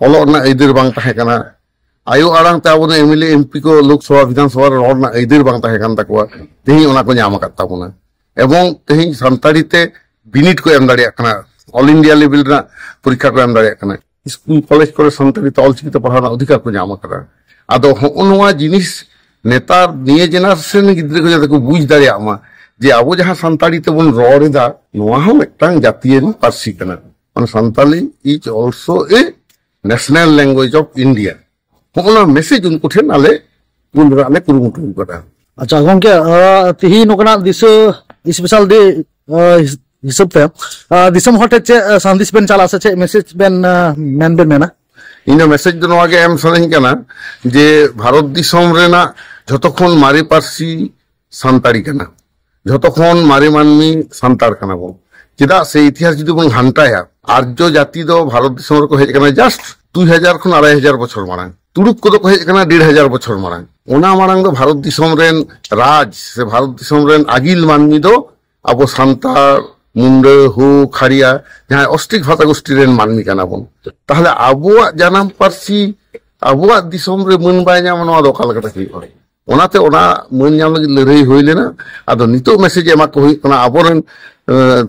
ᱚᱞᱚᱜ ᱨᱮᱱᱟᱜ ᱟᱹᱭᱫᱟᱹᱨ ᱵᱟᱝ ᱛᱟᱦᱮᱸ ᱠᱟᱱᱟ, ᱟᱭᱳ ᱟᱲᱟᱝ ᱛᱮ ᱟᱵᱚᱨᱮᱱ M L A, M P ᱠᱚ ᱞᱳᱠᱥᱚᱵᱷᱟ, ᱵᱤᱫᱷᱟᱱ ᱥᱚᱵᱷᱟ ᱨᱮ ᱨᱚᱲ ᱨᱮᱱᱟᱜ ᱟᱹᱭᱫᱟᱹᱨ ᱵᱟᱝ ᱛᱟᱦᱮᱸ ᱠᱟᱱ ᱛᱟᱠᱚᱣᱟ, ᱛᱮᱦᱮᱧ ᱚᱱᱟ ᱠᱚ ᱧᱟᱢ ᱟᱠᱟᱫ ᱛᱟᱵᱚᱱᱟ᱾ ᱮᱵᱚᱝ ᱛᱮᱦᱮᱧ ᱥᱟᱱᱛᱟᱲᱤ ᱛᱮ ᱵᱤᱱᱤᱰ ᱠᱚ ᱮᱢ ᱫᱟᱲᱮᱭᱟᱜ ᱠᱟᱱᱟ, ᱚᱞ ᱤᱱᱰᱤᱭᱟ ᱞᱮᱵᱮᱞ ᱨᱮᱱᱟᱜ ᱯᱚᱨᱤᱠᱠᱷᱟ ᱠᱚ ᱮᱢ ᱫᱟᱲᱮᱭᱟᱜ ᱠᱟᱱᱟ, ᱥᱠᱩᱞ ᱠᱚᱞᱮᱡᱽ ᱠᱚᱨᱮ ᱥᱟᱱᱛᱟᱲᱤ ᱛᱮ ᱚᱞᱪᱤᱠᱤ ᱛᱮ ᱯᱟᱲᱦᱟᱣ ᱨᱮᱱᱟᱜ ᱚᱫᱷᱤᱠᱟᱨ ᱠᱚ ᱧᱟᱢ ᱟᱠᱟᱫᱟ᱾ ᱟᱫᱚ ᱦᱚᱸᱜᱼᱚ ᱱᱚᱣᱟ ᱡᱤᱱᱤᱥ ᱱᱮᱛᱟᱨ ᱱᱤᱭᱟᱹ ᱡᱮᱱᱟᱨᱮᱥᱚᱱ ᱨᱮᱱ ᱜᱤᱫᱽᱨᱟᱹ ᱠᱚ ᱡᱟᱛᱮ ᱠᱚ ᱵᱩᱡᱽ ᱫᱟᱲᱮᱭᱟᱜ ᱢᱟ ᱡᱮ ᱟᱵᱚ ᱡᱟᱦᱟᱸ ᱥᱟᱱᱛᱟᱲᱤ ᱛᱮᱵᱚᱱ ᱨᱚᱲ ᱮᱫᱟ, ᱱᱚᱣᱟ ᱦᱚᱸ ᱢᱤᱫᱴᱟᱝ ᱡᱟᱹᱛᱤᱭᱟᱹᱨᱤ ᱯᱟᱹᱨᱥᱤ ᱠᱟᱱᱟ᱾ ᱢᱟᱱᱮ Santali is also a national language of India, ᱦᱚᱸᱜᱼᱚ ᱱᱟ ᱢᱮᱥᱮᱡᱽ ᱩᱱᱠᱩ ᱴᱷᱮᱱ ᱟᱞᱮ ᱠᱩᱞ ᱨᱮᱱᱟᱜ ᱞᱮ ᱠᱩᱨᱩᱢᱩᱴᱩ ᱟᱠᱟᱫᱟ᱾ ᱟᱪᱪᱷᱟ ᱜᱚᱝᱠᱮ, ᱛᱤᱦᱤᱧ ᱱᱚᱝᱠᱟᱱᱟᱜ ᱫᱤᱥᱟᱹ ᱥᱯᱮᱥᱟᱞ ᱰᱮ ᱦᱤᱥᱟᱹᱵ ᱛᱮ ᱫᱤᱥᱚᱢ ᱦᱚᱲ ᱴᱷᱮᱱ ᱪᱮᱫ ᱥᱟᱸᱫᱮᱥ ᱵᱮᱱ ᱪᱟᱞᱟ ᱥᱮ ᱪᱮᱫ ᱢᱮᱥᱮᱡᱽ ᱵᱮᱱ ᱢᱮᱱ ᱵᱮᱱ ᱢᱮᱱᱟ? ᱤᱧ ᱫᱚ ᱢᱮᱥᱮᱡᱽ ᱫᱚ ᱱᱚᱣᱟ ᱜᱮ ᱮᱢ ᱥᱟᱱᱟᱧ ᱠᱟᱱᱟ ᱡᱮ ᱵᱷᱟᱨᱚᱛ ᱫᱤᱥᱚᱢ ᱨᱮᱱᱟᱜ ᱡᱷᱚᱛᱚ ᱠᱷᱚᱱ ᱢᱟᱨᱮ ᱯᱟᱹᱨᱥᱤ ᱥᱟᱱᱛᱟᱲᱤ ᱠᱟᱱᱟ, ᱡᱷᱚᱛᱚ ᱠᱷᱚᱱ ᱢᱟᱨᱮ ᱢᱟᱹᱱᱢᱤ ᱥᱟᱱᱛᱟᱲ ᱠᱟᱱᱟ ᱵᱚᱱ᱾ ᱪᱮᱫᱟᱜ ᱥᱮ ᱤᱛᱤᱦᱟᱥ ᱡᱩᱫᱤ ᱵᱚᱱ ᱜᱷᱟᱱᱴᱟᱭᱟ, ᱟᱨᱡᱚ ᱡᱟᱹᱛᱤ ᱫᱚ ᱵᱷᱟᱨᱚᱛ ᱫᱤᱥᱚᱢ ᱨᱮᱠᱚ ᱦᱮᱡ ᱟᱠᱟᱱᱟ just ᱫᱩᱭ ᱦᱟᱡᱟᱨ ᱠᱷᱚᱱ ᱟᱲᱟᱭ ᱦᱟᱡᱟᱨ ᱵᱚᱪᱷᱚᱨ ᱢᱟᱲᱟᱝ᱾ ᱛᱩᱲᱩᱠ ᱠᱚᱫᱚ ᱠᱚ ᱦᱮᱡ ᱟᱠᱟᱱᱟ ᱰᱮᱲ ᱦᱟᱡᱟᱨ ᱵᱚᱪᱷᱚᱨ ᱢᱟᱲᱟᱝ᱾ ᱚᱱᱟ ᱢᱟᱲᱟᱝ ᱫᱚ ᱵᱷᱟᱨᱚᱛ ᱫᱤᱥᱚᱢ ᱨᱮᱱ ᱨᱟᱡᱽ ᱥᱮ ᱵᱷᱟᱨᱚᱛ ᱫᱤᱥᱚᱢ ᱨᱮᱱ ᱟᱹᱜᱤᱞ ᱢᱟᱹᱱᱢᱤ ᱫᱚ ᱟᱵᱚ ᱥᱟᱱᱛᱟᱲ, ᱢᱩᱱᱰᱟᱹ, ᱦᱳ, ᱠᱷᱟᱲᱤᱭᱟ, ᱡᱟᱦᱟᱸᱭ ᱚᱥᱴᱨᱤᱠ ᱵᱷᱟᱥᱟ ᱜᱳᱥᱴᱤ ᱨᱮᱱ ᱢᱟᱹᱱᱢᱤ ᱠᱟᱱᱟ ᱵᱚᱱ᱾ ᱛᱟᱦᱞᱮ ᱟᱵᱚᱣᱟᱜ ᱡᱟᱱᱟᱢ ᱯᱟᱹᱨᱥᱤ ᱟᱵᱚᱣᱟᱜ ᱫᱤᱥᱚᱢ ᱨᱮ ᱢᱟᱹᱱ ᱵᱟᱭ ᱧᱟᱢᱟ, ᱱᱚᱣᱟ ᱫᱚ ᱚᱠᱟ ᱞᱮᱠᱟᱛᱮ ᱦᱩᱭᱩᱜᱼᱟ? ᱚᱱᱟᱛᱮ ᱚᱱᱟ ᱢᱟᱹᱱ ᱧᱟᱢ ᱞᱟᱹᱜᱤᱫ ᱞᱟᱹᱲᱦᱟᱹᱭ ᱦᱩᱭ ᱞᱮᱱᱟ᱾ ᱟᱫᱚ ᱱᱤᱛᱚᱜ ᱢᱮᱥᱮᱡᱽ ᱮᱢᱟ ᱠᱚ ᱦᱩᱭᱩᱜ ᱠᱟᱱᱟ, ᱟᱵᱚᱨᱮᱱ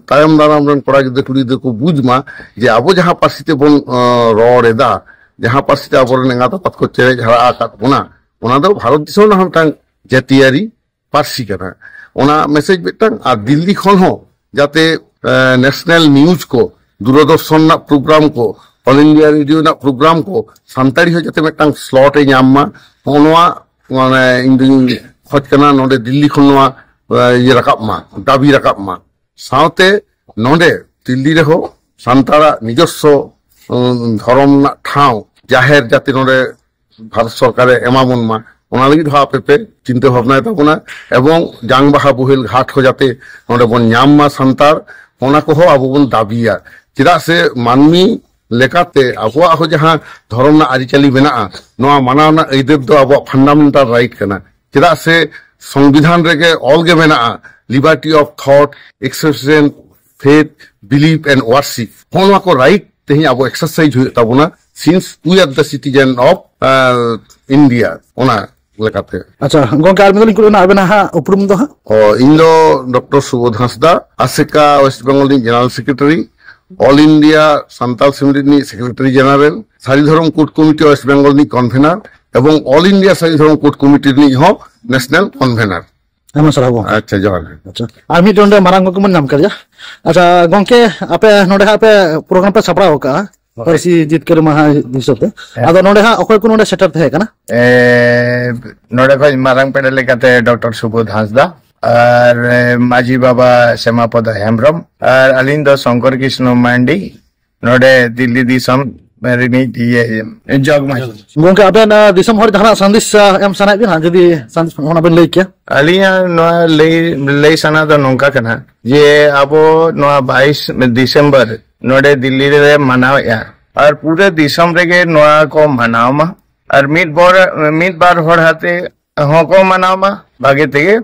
ᱛᱟᱭᱚᱢ ᱫᱟᱨᱟᱢ ᱨᱮᱱ ᱠᱚᱲᱟ ᱜᱤᱫᱽᱨᱟᱹ ᱠᱩᱲᱤ ᱜᱤᱫᱽᱨᱟᱹ ᱠᱚ ᱵᱩᱡᱽ ᱢᱟ ᱡᱮ ᱟᱵᱚ ᱡᱟᱦᱟᱸ ᱯᱟᱹᱨᱥᱤ ᱛᱮᱵᱚᱱ ᱨᱚᱲ ᱮᱫᱟ, ᱡᱟᱦᱟᱸ ᱯᱟᱹᱨᱥᱤ ᱛᱮ ᱟᱵᱚᱨᱮᱱ ᱮᱸᱜᱟᱛ ᱟᱯᱟᱛ ᱠᱚ ᱪᱮᱨᱮᱡ ᱦᱟᱨᱟ ᱟᱠᱟᱫ ᱵᱚᱱᱟ, ᱚᱱᱟ ᱫᱚ ᱵᱷᱟᱨᱚᱛ ᱫᱤᱥᱚᱢ ᱨᱮᱱᱟᱜ ᱦᱚᱸ ᱢᱤᱫᱴᱟᱝ ᱡᱟᱹᱛᱤᱭᱟᱹᱨᱤ ᱯᱟᱹᱨᱥᱤ ᱠᱟᱱᱟ᱾ ᱚᱱᱟ ᱢᱮᱥᱮᱡᱽ ᱢᱤᱫᱴᱟᱝ, ᱟᱨ ᱫᱤᱞᱞᱤ ᱠᱷᱚᱱ ᱦᱚᱸ ᱡᱟᱛᱮ ᱱᱮᱥᱱᱟᱞ ᱱᱤᱭᱩᱡᱽ ᱠᱚ, ᱫᱩᱨᱚᱫᱚᱨᱥᱚᱱ ᱨᱮᱱᱟᱜ ᱯᱨᱳᱜᱨᱟᱢ ᱠᱚ, ᱚᱞ ᱤᱱᱰᱤᱭᱟ ᱨᱮᱰᱤᱭᱳ ᱨᱮᱱᱟᱜ ᱯᱨᱳᱜᱨᱟᱢ ᱠᱚ ᱥᱟᱱᱛᱟᱲᱤ ᱦᱚᱸ ᱡᱟᱛᱮ ᱢᱤᱫᱴᱟᱝ ᱥᱞᱚᱴ ᱮ ᱧᱟᱢ ᱢᱟ, ᱱᱚᱜᱼᱚ ᱱᱚᱣᱟ ᱢᱟᱱᱮ ᱤᱧ ᱫᱩᱧ ᱠᱷᱚᱡᱽ ᱠᱟᱱᱟ᱾ ᱱᱚᱰᱮ ᱫᱤᱞᱞᱤ ᱠᱷᱚᱱ ᱱᱚᱣᱟ ᱤᱭᱟᱹ ᱨᱟᱠᱟᱵ ᱢᱟ, ᱫᱟᱹᱵᱤ ᱨᱟᱠᱟᱵ ᱢᱟ᱾ ᱥᱟᱶᱛᱮ ᱱᱚᱰᱮ ᱫᱤᱞᱞᱤ ᱨᱮᱦᱚᱸ ᱥᱟᱱᱛᱟᱲᱟᱜ ᱱᱤᱡᱚᱥᱥᱚ ᱫᱷᱚᱨᱚᱢ ᱨᱮᱱᱟᱜ ᱴᱷᱟᱶ ᱡᱟᱦᱮᱨ ᱡᱟᱛᱮ ᱱᱚᱰᱮ ᱵᱷᱟᱨᱚᱛ ᱥᱚᱨᱠᱟᱨᱮ ᱮᱢᱟ ᱵᱚᱱ ᱢᱟ, ᱚᱱᱟ ᱞᱟᱹᱜᱤᱫ ᱦᱚᱸ ᱟᱯᱮ ᱯᱮ ᱪᱤᱱᱛᱟᱹ ᱵᱷᱟᱵᱽᱱᱟᱭ ᱛᱟᱵᱚᱱᱟ᱾ ᱮᱵᱚᱝ ᱡᱟᱝ ᱵᱟᱦᱟ ᱵᱳᱦᱮᱞ ᱜᱷᱟᱴ ᱦᱚᱸ ᱡᱟᱛᱮ ᱱᱚᱰᱮ ᱵᱚᱱ ᱧᱟᱢ ᱢᱟ ᱥᱟᱱᱛᱟᱲ, ᱚᱱᱟ ᱠᱚᱦᱚᱸ ᱟᱵᱚ ᱵᱚᱱ ᱫᱟᱹᱵᱤᱭᱟ᱾ ᱪᱮᱫᱟᱜ ᱥᱮ ᱢᱟᱹᱱᱢᱤ ᱞᱮᱠᱟᱛᱮ ᱟᱵᱚᱣᱟᱜ ᱦᱚᱸ ᱡᱟᱦᱟᱸ ᱫᱷᱚᱨᱚᱢ ᱨᱮᱱᱟᱜ ᱟᱹᱨᱤᱪᱟᱹᱞᱤ ᱢᱮᱱᱟᱜᱼᱟ, ᱱᱚᱣᱟ ᱢᱟᱱᱟᱣ ᱨᱮᱱᱟᱜ ᱟᱹᱭᱫᱟᱹᱨ ᱫᱚ ᱟᱵᱚᱣᱟᱜ ᱯᱷᱟᱱᱰᱟᱢᱮᱱᱴᱟᱞ ᱨᱟᱭᱤᱴ ᱠᱟᱱᱟ᱾ ᱪᱮᱫᱟᱜ ᱥᱮ ᱥᱚᱝᱵᱤᱫᱷᱟᱱ ᱨᱮᱜᱮ ᱚᱞ ᱜᱮ ᱢᱮᱱᱟᱜᱼᱟ, liberty of thought, expression, faith, belief and worship᱾ ᱦᱚᱸᱜᱼᱚ ᱱᱚᱣᱟ ᱠᱚ ᱨᱟᱭᱤᱴ ᱛᱮᱦᱮᱧ ᱟᱵᱚ ᱮᱠᱥᱟᱨᱥᱟᱭᱤᱡᱽ ᱦᱩᱭᱩᱜ ᱛᱟᱵᱚᱱᱟ, since we are the citizen of India᱾ ᱚᱱᱟ ᱞᱮᱠᱟᱛᱮ᱾ ᱟᱪᱪᱷᱟ ᱜᱚᱝᱠᱮ, ᱟᱨ ᱢᱤᱫ ᱫᱷᱟᱣ ᱞᱤᱧ ᱠᱩᱞᱤ ᱵᱮᱱᱟ, ᱟᱵᱮᱱᱟᱜ ᱦᱟᱸᱜ ᱩᱯᱨᱩᱢ ᱫᱚ ᱦᱟᱸᱜ? ᱚ, ᱤᱧ ᱫᱚ ᱰᱚᱠᱴᱚᱨ ᱥᱩᱵᱳᱫᱷ ᱦᱟᱸᱥᱫᱟ, ᱟᱥᱮᱠᱟ ᱳᱭᱮᱥᱴ ᱵᱮᱝᱜᱚᱞ ᱨᱤᱱᱤᱡ general secretary, all India Santal Simli ᱨᱤᱱᱤᱡ ᱥᱮᱠᱨᱮᱴᱟᱨᱤ ᱡᱮᱱᱟᱨᱟᱞ, ᱥᱟᱹᱨᱤ ᱫᱷᱚᱨᱚᱢ ᱠᱳᱰ ᱠᱚᱢᱤᱴᱤ ᱳᱭᱮᱥᱴ ᱵᱮᱝᱜᱚᱞ ᱨᱤᱱᱤᱡ ᱠᱚᱱᱵᱷᱮᱱᱟᱨ ᱮᱵᱚᱝ ᱚᱞ ᱤᱱᱰᱤᱭᱟ ᱥᱟᱹᱨᱤ ᱫᱷᱚᱨᱚᱢ ᱠᱳᱰ ᱠᱚᱢᱤᱴᱤ ᱨᱤᱱᱤᱡ ᱦᱚᱸ ᱱᱮᱥᱱᱟᱞ ᱠᱚᱱᱵᱷᱮᱱᱟᱨ᱾ ᱟᱭᱢᱟ ᱥᱟᱨᱦᱟᱣ ᱜᱚᱝᱠᱮ᱾ ᱟᱪᱪᱷᱟ, ᱡᱚᱦᱟᱨ ᱜᱮ᱾ ᱟᱪᱪᱷᱟ, ᱟᱨ ᱢᱤᱫᱴᱮᱱ ᱚᱸᱰᱮ ᱢᱟᱨᱟᱝ ᱜᱚᱝᱠᱮ ᱵᱚᱱ ᱧᱟᱢ ᱠᱟᱫᱮᱭᱟ᱾ ᱟᱪᱪᱷᱟ ᱜᱚᱝᱠᱮ, ᱟᱯᱮ ᱱᱚᱰᱮ ᱦᱟᱸᱜ ᱯᱮ ᱯᱨᱳᱜᱨᱟᱢ ᱯᱮ ᱥᱟᱯᱲᱟᱣ ᱟᱠᱟᱫᱼᱟ, ᱯᱟᱹᱨᱥᱤ ᱡᱤᱛᱠᱟᱹᱨ ᱢᱟᱦᱟ ᱦᱤᱥᱟᱹᱵ ᱛᱮ᱾ ᱦᱮᱸ᱾ ᱟᱫᱚ ᱱᱚᱰᱮ ᱦᱟᱸᱜ ᱚᱠᱚᱭ ᱠᱚ ᱱᱚᱰᱮ ᱥᱮᱴᱮᱨ ᱛᱟᱦᱮᱸ ᱠᱟᱱᱟ? ᱮ, ᱱᱚᱰᱮ ᱠᱷᱚᱱ ᱢᱟᱨᱟᱝ ᱯᱮᱲᱟ ᱞᱮᱠᱟᱛᱮ ᱰᱚᱠᱴᱚᱨ ᱥᱩᱵᱳᱫᱷ ᱦᱟᱸᱥᱫᱟ ᱟᱨ, ᱮ, ᱢᱟᱹᱡᱷᱤ ᱵᱟᱵᱟ ᱥᱮᱢᱟᱯᱚᱫ ᱦᱮᱢᱵᱨᱚᱢ ᱟᱨ ᱟᱹᱞᱤᱧ ᱫᱚ ᱥᱚᱝᱠᱚᱨ ᱠᱨᱤᱥᱱᱚ ᱢᱟᱱᱰᱤ, ᱱᱚᱰᱮ ᱫᱤᱞᱞᱤ ᱫᱤᱥᱚᱢ ᱨᱤᱱᱤᱡ ᱤᱭᱟᱹ, ᱡᱚᱜᱽ ᱢᱟᱹᱡᱷᱤ᱾ ᱜᱚᱝᱠᱮ, ᱟᱵᱮᱱ, ᱟ, ᱫᱤᱥᱚᱢ ᱦᱚᱲ ᱡᱟᱦᱟᱱᱟᱜ ᱥᱟᱸᱫᱮᱥ, ᱟ, ᱮᱢ ᱥᱟᱱᱟᱭᱮᱫ ᱵᱮᱱᱟ, ᱡᱩᱫᱤ ᱥᱟᱸᱫᱮᱥ ᱚᱱᱟ ᱵᱮᱱ ᱞᱟᱹᱭ ᱠᱮᱭᱟ? ᱟᱹᱞᱤᱧᱟᱜ ᱱᱚᱣᱟ ᱞᱟᱹᱭ, ᱞᱟᱹᱭ ᱥᱟᱱᱟ ᱫᱚ ᱱᱚᱝᱠᱟ ᱠᱟᱱᱟ ᱡᱮ ᱟᱵᱚ ᱱᱚᱣᱟ ᱵᱟᱭᱤᱥ ᱰᱤᱥᱮᱢᱵᱚᱨ ᱱᱚᱰᱮ ᱫᱤᱞᱞᱤ ᱨᱮᱞᱮ ᱢᱟᱱᱟᱣᱮᱫᱼᱟ, ᱟᱨ ᱯᱩᱨᱟᱹ ᱫᱤᱥᱚᱢ ᱨᱮᱜᱮ ᱱᱚᱣᱟ ᱠᱚ ᱢᱟᱱᱟᱣ ᱢᱟ, ᱟᱨ ᱢᱤᱫ ᱵᱚᱨ-, ᱢᱤᱫ ᱵᱟᱨ ᱦᱚᱲ ᱟᱛᱮ ᱦᱚᱸᱠᱚ ᱢᱟᱱᱟᱣ ᱢᱟ, ᱵᱷᱟᱜᱮ ᱛᱮᱜᱮ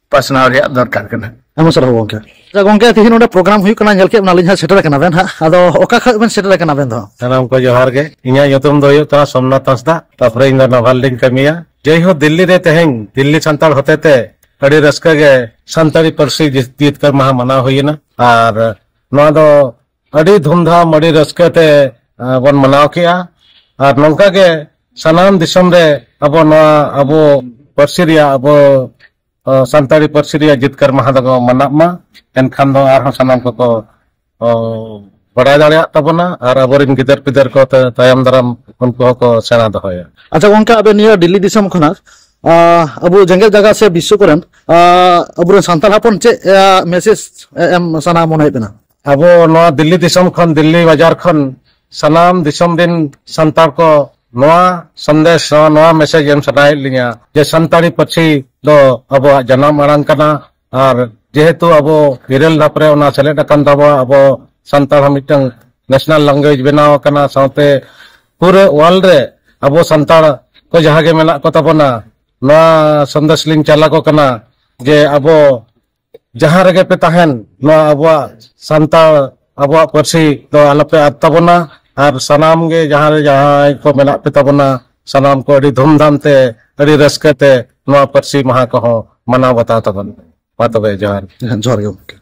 ᱯᱟᱥᱱᱟᱣ ᱨᱮᱭᱟᱜ ᱫᱚᱨᱠᱟᱨ ᱠᱟᱱᱟ᱾ ᱟᱭᱢᱟ ᱥᱟᱨᱦᱟᱣ ᱜᱚᱝᱠᱮ᱾ ᱟᱪᱪᱷᱟ ᱜᱚᱝᱠᱮ, ᱛᱮᱦᱮᱧ ᱱᱚᱰᱮ ᱯᱨᱳᱜᱨᱟᱢ ᱦᱩᱭᱩᱜ ᱠᱟᱱᱟ, ᱧᱮᱞ ᱠᱮᱫ ᱵᱮᱱᱟᱞᱤᱧ ᱦᱟᱸᱜ, ᱥᱮᱴᱮᱨ ᱟᱠᱟᱱᱟ ᱵᱮᱱ ᱦᱟᱸᱜ᱾ ᱟᱫᱚ ᱚᱠᱟ ᱠᱷᱚᱱ ᱵᱮᱱ ᱥᱮᱴᱮᱨ ᱟᱠᱟᱱᱟ ᱟᱵᱮᱱ ᱫᱚ? ᱥᱟᱱᱟᱢ ᱠᱚ ᱡᱚᱦᱟᱨ ᱜᱮ᱾ ᱤᱧᱟᱹᱜ ᱧᱩᱛᱩᱢ ᱫᱚ ᱦᱩᱭᱩᱜ ᱠᱟᱱᱟ ᱥᱳᱢᱱᱟᱛᱷ ᱦᱟᱸᱥᱫᱟ, ᱛᱟᱯᱚᱨᱮ ᱤᱧ ᱫᱚ ᱱᱟᱵᱷᱟᱞ ᱨᱤᱧ ᱠᱟᱹᱢᱤᱭᱟ᱾ ᱡᱟᱭᱦᱳᱠ, ᱫᱤᱞᱞᱤ ᱨᱮ ᱛᱮᱦᱮᱧ ᱫᱤᱞᱞᱤ ᱥᱟᱱᱛᱟᱲ ᱦᱚᱛᱮᱛᱮ ᱟᱹᱰᱤ ᱨᱟᱹᱥᱠᱟᱹ ᱜᱮ ᱥᱟᱱᱛᱟᱲᱤ ᱯᱟᱹᱨᱥᱤ ᱡᱤᱛ-, ᱡᱤᱛᱠᱟᱹᱨ ᱢᱟᱦᱟ ᱢᱟᱱᱟᱣ ᱦᱩᱭᱮᱱᱟ᱾ ᱟᱨ ᱱᱚᱣᱟ ᱫᱚ ᱟᱹᱰᱤ ᱫᱷᱩᱢᱫᱷᱟᱢ, ᱟᱹᱰᱤ ᱨᱟᱹᱥᱠᱟᱹ ᱛᱮ, ᱟ, ᱵᱚᱱ ᱢᱟᱱᱟᱣ ᱠᱮᱜᱼᱟ᱾ ᱟᱨ ᱱᱚᱝᱠᱟ ᱜᱮ ᱥᱟᱱᱟᱢ ᱫᱤᱥᱚᱢ ᱨᱮ ᱟᱵᱚ ᱱᱚᱣᱟ ᱟᱵᱚ ᱯᱟᱹᱨᱥᱤ ᱨᱮᱭᱟᱜ, ᱟᱵᱚ, ᱟ, ᱥᱟᱱᱛᱟᱲᱤ ᱯᱟᱹᱨᱥᱤ ᱨᱮᱭᱟᱜ ᱡᱤᱛᱠᱟᱹᱨ ᱢᱟᱦᱟ ᱫᱚᱠᱚ ᱢᱟᱱᱟᱜ ᱢᱟ᱾ ᱮᱱᱠᱷᱟᱱ ᱫᱚ ᱟᱨᱦᱚᱸ ᱥᱟᱱᱟᱢ ᱠᱚᱠᱚ, ᱚ, ᱵᱟᱲᱟᱭ ᱫᱟᱲᱮᱭᱟᱜ ᱛᱟᱵᱚᱱᱟ ᱟᱨ ᱟᱵᱚᱨᱮᱱ ᱜᱤᱫᱟᱹᱨ ᱯᱤᱫᱟᱹᱨ ᱠᱚ ᱛᱟ-, ᱛᱟᱭᱚᱢ ᱫᱟᱨᱟᱢ ᱩᱱᱠᱩ ᱦᱚᱸᱠᱚ ᱥᱮᱬᱟ ᱫᱚᱦᱚᱭᱟ᱾ ᱟᱪᱪᱷᱟ ᱜᱚᱝᱠᱮ, ᱟᱵᱮᱱ ᱱᱤᱭᱟᱹ ᱫᱤᱞᱞᱤ ᱫᱤᱥᱚᱢ ᱠᱷᱚᱱᱟᱜ, ᱟ, ᱟᱵᱚ ᱡᱮᱜᱮᱛ ᱡᱟᱠᱟᱛ ᱥᱮ ᱵᱤᱥᱥᱚ ᱠᱚᱨᱮᱱ, ᱟ, ᱟᱵᱚᱨᱮᱱ ᱥᱟᱱᱛᱟᱲ ᱦᱚᱯᱚᱱ ᱪᱮᱫ, ᱟ, ᱢᱮᱥᱮᱡᱽ ᱮᱢ ᱥᱟᱱᱟ ᱢᱚᱱᱮᱭᱮᱫ ᱵᱮᱱᱟ? ᱟᱵᱚ ᱱᱚᱣᱟ ᱫᱤᱞᱞᱤ ᱫᱤᱥᱚᱢ ᱠᱷᱚᱱ, ᱫᱤᱞᱞᱤ ᱵᱟᱡᱟᱨ ᱠᱷᱚᱱ ᱥᱟᱱᱟᱢ ᱫᱤᱥᱚᱢ ᱨᱮᱱ ᱥᱟᱱᱛᱟᱲ ᱠᱚ ᱱᱚᱣᱟ ᱥᱚᱱᱫᱮᱥ, ᱱᱚᱣᱟ, ᱱᱚᱣᱟ ᱢᱮᱥᱮᱡᱽ ᱮᱢ ᱥᱟᱱᱟᱭᱮᱫ ᱞᱤᱧᱟ ᱡᱮ ᱥᱟᱱᱛᱟᱲᱤ ᱯᱟᱹᱨᱥᱤ ᱫᱚ ᱟᱵᱚᱣᱟᱜ ᱡᱟᱱᱟᱢ ᱟᱲᱟᱝ ᱠᱟᱱᱟ᱾ ᱟᱨ ᱡᱮᱦᱮᱛᱩ ᱟᱵᱚ ᱤᱨᱟᱹᱞ ᱫᱷᱟᱯ ᱨᱮ ᱚᱱᱟ ᱥᱮᱞᱮᱫ ᱟᱠᱟᱱ ᱛᱟᱵᱚᱱᱟ, ᱟᱵᱚ ᱥᱟᱱᱛᱟᱲ ᱦᱚᱸ ᱢᱤᱫᱴᱟᱝ ᱱᱮᱥᱱᱟᱞ ᱞᱮᱝᱜᱩᱭᱮᱡᱽ ᱵᱮᱱᱟᱣ ᱟᱠᱟᱱᱟ, ᱥᱟᱶᱛᱮ ᱯᱩᱨᱟᱹ ᱣᱟᱨᱞᱰ ᱨᱮ ᱟᱵᱚ ᱥᱟᱱᱛᱟᱲ ᱠᱚ ᱡᱟᱦᱟᱸ ᱜᱮ ᱢᱮᱱᱟᱜ ᱠᱚ ᱛᱟᱵᱚᱱᱟ, ᱱᱚᱣᱟ ᱥᱚᱱᱫᱮᱥ ᱞᱤᱧ ᱪᱟᱞ ᱟᱠᱚ ᱠᱟᱱᱟ ᱡᱮ ᱟᱵᱚ ᱡᱟᱦᱟᱸ ᱨᱮᱜᱮ ᱯᱮ ᱛᱟᱦᱮᱱ, ᱱᱚᱣᱟ ᱟᱵᱚᱣᱟᱜ ᱥᱟᱱᱛᱟᱲ, ᱟᱵᱚᱣᱟᱜ ᱯᱟᱹᱨᱥᱤ ᱫᱚ ᱟᱞᱚᱯᱮ ᱟᱫ ᱛᱟᱵᱚᱱᱟ᱾ ᱟᱨ ᱥᱟᱱᱟᱢ ᱜᱮ ᱡᱟᱦᱟᱸ ᱨᱮ ᱡᱟᱦᱟᱸᱭ ᱠᱚ ᱢᱮᱱᱟᱜ ᱯᱮ ᱛᱟᱵᱚᱱᱟ, ᱥᱟᱱᱟᱢ ᱠᱚ ᱟᱹᱰᱤ ᱫᱷᱩᱢᱫᱷᱟᱢ ᱛᱮ, ᱟᱹᱰᱤ ᱨᱟᱹᱥᱠᱟᱹ ᱛᱮ ᱱᱚᱣᱟ ᱯᱟᱹᱨᱥᱤ ᱢᱟᱦᱟ ᱠᱚᱦᱚᱸ ᱢᱟᱱᱟᱣ ᱵᱟᱛᱟᱣ ᱛᱟᱵᱚᱱ᱾ ᱢᱟ ᱛᱚᱵᱮ, ᱡᱚᱦᱟᱨ᱾ ᱦᱮᱸ, ᱡᱚᱦᱟᱨ ᱜᱮ ᱜᱚᱢᱠᱮ᱾